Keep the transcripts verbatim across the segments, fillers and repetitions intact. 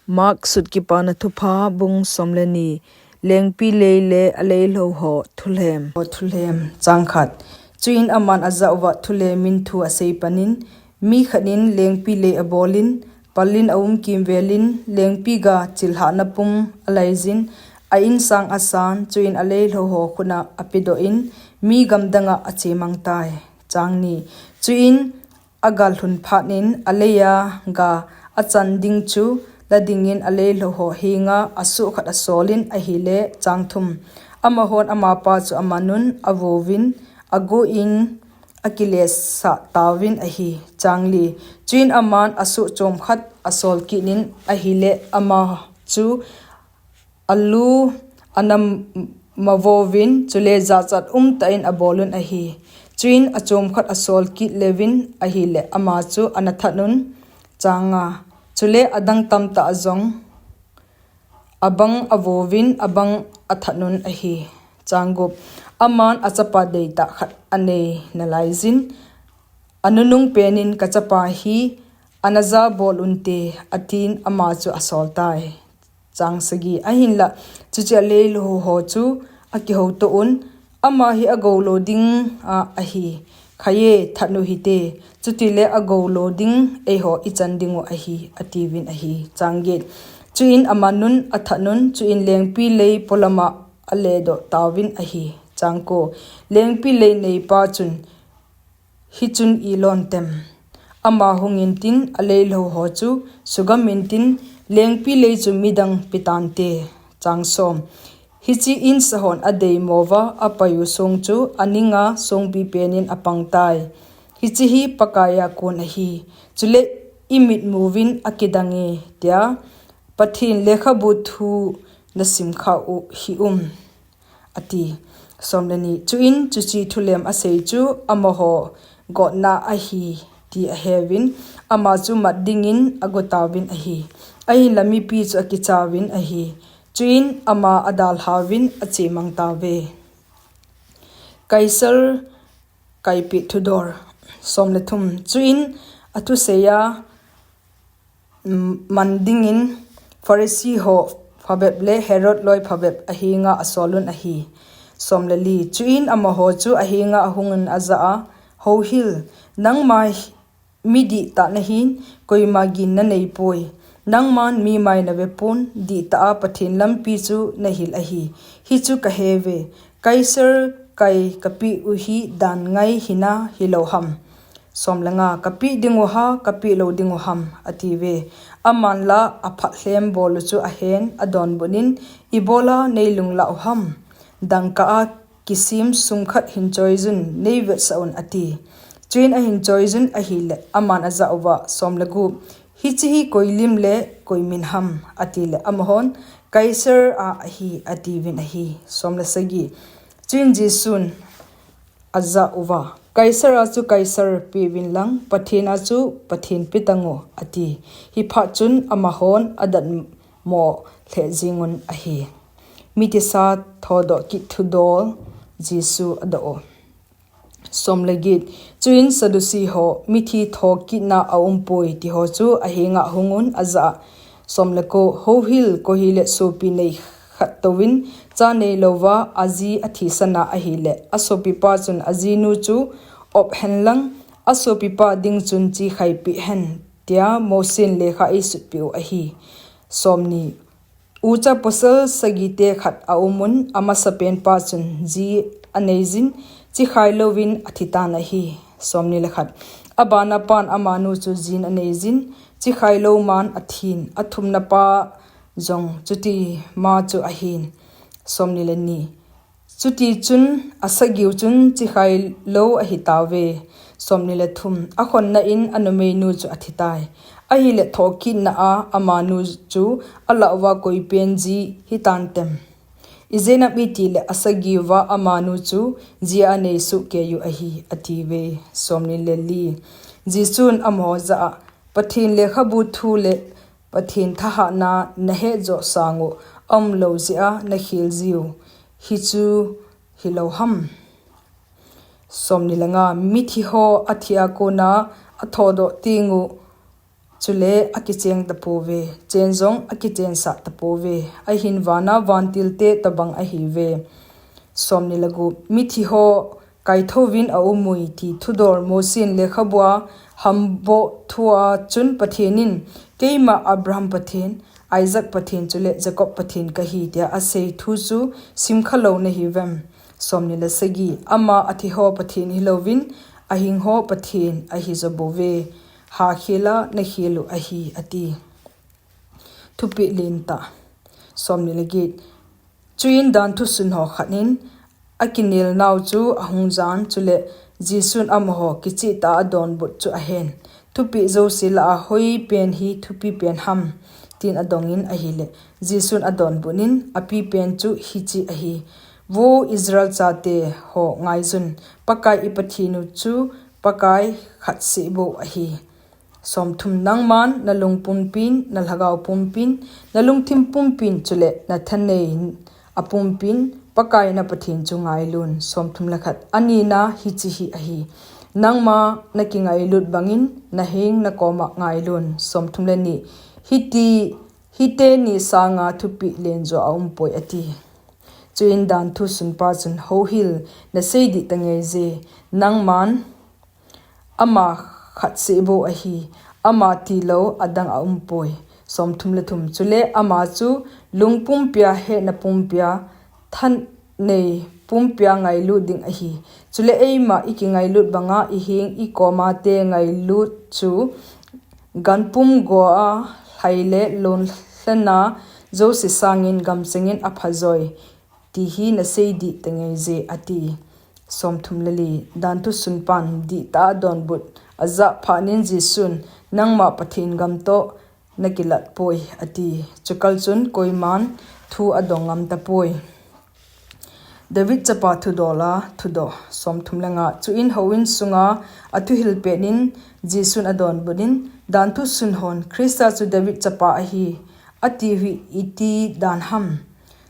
Mark Sut Kipana Thupha, bung som le ni. Lengpi lei le aleilou ho thulhem. Ho thulhem. Chang khat. Chuin aman ajah uva thulemin thu asei panin, mi khat in lengpi lei abolin, palin aum kimvelin, lengpi ga chilhahna pum alaijin, a insang asan, chuin aleilou ho khut'a apedoh in, mi gamdang'a achemang tai. Chang ni. Chuin agalhun phatnin, aleiya ga achan ding chu la dingin aleilou ho henga asuh khat asolin ahile. Chang thum. Amahon amapa chu amanun, avouvin, aguin, akilesah tauvin ahi. Chang li. Chuin aman asuh chom khat asol kitnin ahile, ama chu alu ana mavouvin, chule jachat umtah in abolun ahi. Chuin achom khat asol kit leuvin ahile, ama chu ana thatnun. Chang nga. Chule adang tamtah jong abang avouvin, abang athatnun ahi. Chang gup. Aman achapa deitah khat anei nalaijin, anunung penin, kachapa hi ana jabol unte, atin ama chu asol tai. Chang sagi. Ahinlah, chuche aleilou ho chu akihouto un, ama hi agoulou ding a ahi. Khaye, thatnu hite, chutile agoulou ding eiho ichan dingu ahi, atiuvin ahi. Chang get. Chuin amanun athatnun, chuin lengpi lei polama aledoh tauvin ahi. Chang ko. Lengpi lei neipa chun, hichun ilon tem. Ama hungin tin, aleilou ho chu sugamin tin, lengpi lei chu midang petante. Chang som. Hiche insahon adeimouva apaiu song chu aninga songpi penin apangtai. Hiche hi Pakaiya kon ahi. Chule imitmuvin akidange, tia Pathen lekhabu thu nasimkhah u hih um, ati. Som le ni. Chuin chuche thulem asei chu amaho gotna ahi ti aheuvin, ama chu mat dingin agotauvin ahi. Ahinla mipi chu akichauvin ahi. Chuin ama adalhauvin achemang tauve. Kaisar kaipeh thudol. Som le thum. Chuin athuseiya man dingin Pharisee ho phabep le Herod loi phabep ahenga asolun ahi. Som le li. Chuin amaho chu ahenga ahungun ajah a, Houhil, nangma midihtah nahin, koima gin naneipoi. Nangman mi mai navepon, dihtah a Pathen lampi chu nahil ahi. Hichu kaheuve, Kaisar kai kapeh u hi dan ngai hina hilou ham? Som le nga. Kapeh dingu ham, kapeh lou dingu ham, atiuve. Amanla aphatlhem bolu chu ahen, adonbutnin, Ibola neilunglah u ham? Dangka a kisem sum khat hin choiyun, neivetsah un, ati. Chuin ahin choiyun ahile, aman ajah uva, Som le gup. Hiche hi koi lim le koi min ham? Atile, amahon, Kaisar a ahi, atiuvin ahi. Som le sagi. Chuin Jesun ajah uva, Kaisar a chu Kaisar peuvin lang, Pathen a chu Pathen petangu, ati. Hiphat chun amahon adatmo lheh jengun ahi. Mitisa thodoh kit thudol Jesu adoh u. Som le get. Chuin Sadducee ho, mithi thokitna aumpoi ti ho chu ahenga ahungun ajah a, Som le ko. Houhil, koi hile sopi nei khat touvin, cha neilouva aji athisana ahile, asopipa chun ajinu chu op henlang, asopipa ding chun che khaipeh hen, tia Mosen lekha eisutpeh u ahi. Som ni. Ucha pasal sagite khat aumun, amasapenpa chun ji aneijin, che khailouvin athitan ahi. Som ni le khat. Abanapan amanu chu jin aneijin, che khailou man athin, athumnapa jong chutima chu ahin. Som ni le ni. Chutichun asagiu chun che khailou ahitauve. Som ni le thum. Akhonna in anumeinu chu athitai. Ahile thokitna a amanu chu alah uva koipen ji hitantem? Ijeh inem itile asagiuva amanu chu ji anei sohkeiyu ahi, atiuve. Som ni le li. Jesun amaho jah a, Pathen lekhabu thu le Pathen thahatna nahet joh sangu aumlou jeh a nakhel jiu hichu hilou ham? Som ni le nga. Mithi ho athi a kona athodoh tengu chule akicheng tapouve, chen jong akichensah tapouve, ahin vana vantilte tobang ahiuve. Somni le gup. Mithiho kaithouvin aumui ti thudol Mosen lekhabua hamboh thua chun Pathen in, Keima Abraham Pathen, Isaac Pathen chule Jacob Pathen kahi, tia asei thu chu simkhalou nahiuvem? Somni le sagi. Ama athiho Pathen hilouvin ahingho Pathen ahi jobouve. Hakhela nakhel u ahi, ati. Thupeh lentah. Somni le get. Chuin danthu sunho khat in akinelnau chu ahung jan, chule Jesun amaho kichehtah a adonbut chu ahen. Thupeh jouse lah a hoipen hi thupi pen ham, tin adongin ahile, Jesun adonbut in apipen chu hiche ahi, Vo Israel chate ho, ngaiyun, Pakai i Pathen u chu Pakai khatseh bou ahi. Somthum. Nangman nalung pumpin, nalhagao pumpin, nalungthim pumpin, chule nathanei apumpin Pakai na Pathen chu ngailun. Somthum le khat. Anina hiche hi ahi, nangma nakingailut bangin naheng nakoma ngailun. Somthum le ni. Hiti, hiteni sanga thupeh lenjo aumpoi, ati. Chuin danthu sunpa chun, Houhil, nasei dih tangeiye, nangman ama khatseh bou ahi, ama tilou adang aumpoi. Somthum le thum. Chule ama chu lung pumpia, hetna pumpia, thanei pumpia ngailut ding ahi. Chule eima ikingailut banga iheng ikoma te ngailut chu ganpum goa lhai le lonlhena jouse sangin gamchengin aphajoi, ti hi nasei dih tangeiye, ati. Somthum le li. Danthu sunpan dihtah a adonbut ajah phatnin Jesun, Nangma Pathen gam toh nakilat poi, ati. Chukal chun koiman thu adong ngam tapoi. David chapa thudola thudoh. Somthum le nga. Chuin houin sunga athuhil petnin Jesun adonbut in, Danthu sunhon, Christa chu David chapa ahi, atiuhi iti dan ham?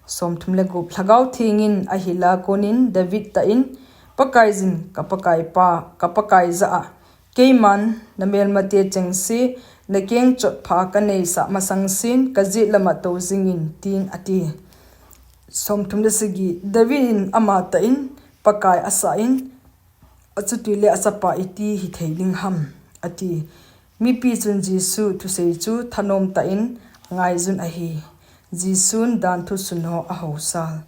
Somthum le gup. Lhagao Thengin ahila konin David tah in, Pakaiyin, ka Pakaipa, ka Pakai jah a, Keiman namelmate chengse nakeng chotpha kaneisah masangsen kajet lama tou jingin, tin ati. Somthum le sagi. David in amatah in Pakai asah in, Achutile achapa iti hithei ding ham, ati. Mipi chun Jesu thusei chu thanom tah in angaiyun ahi. Jesun danthu sunho ahousal.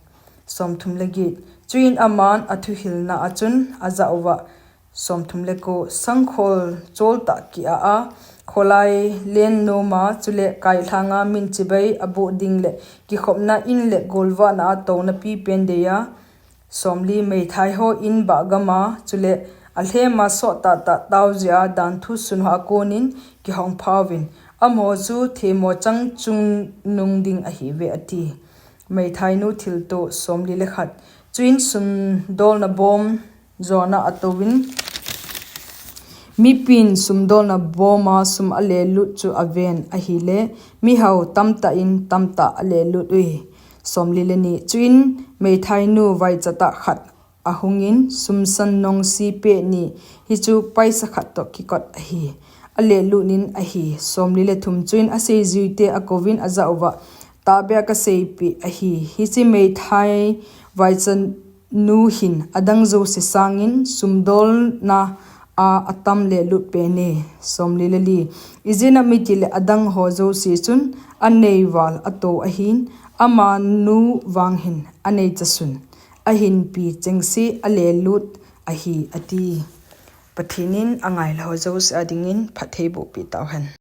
Somthum le get. Chuin aman athuhilna a chun ajah uva, Somthum le ko. Sangkhol choltah kia a, kholai len noma, chule kailhanga min chibai aboh ding le kikhopna in le golvahna a touna pipen deiya, Somli. Meithaiho in bahgama, chule alhema sottah tah tao jeh a danthu sunho a konin kihong phauvin, amaho chu themmo chang chungnung ding ahiuve, ati. Meithainu thilto. Somli le khat. Chuin sumdolna bom jona atouvin, mipin sumdolna boma sum alelut chu aven ahile, mihao tamtah in tamtah alelut ui. Somli le ni. Chuin meithainu vaichatah khat ahungin, sumsan nongsi peh ni, hichu paisa khat toh kikot ahi, alelut in ahi. Somli le thum. Chuin aseijuite akouvin ajah uva, Tahbeh a kaseipeh ahi, hiche meithai vaichanu hin adang jouse sangin sumdolna a atam lelut pene. Somli le li. Ijeh inem itile adangho jouse chun aneival atou ahin, amanu vang hin aneichasun, ahinpi chengse alelut ahi, ati. Pathen in angailou ho jouse a dingin phattheiboh peh tauhen.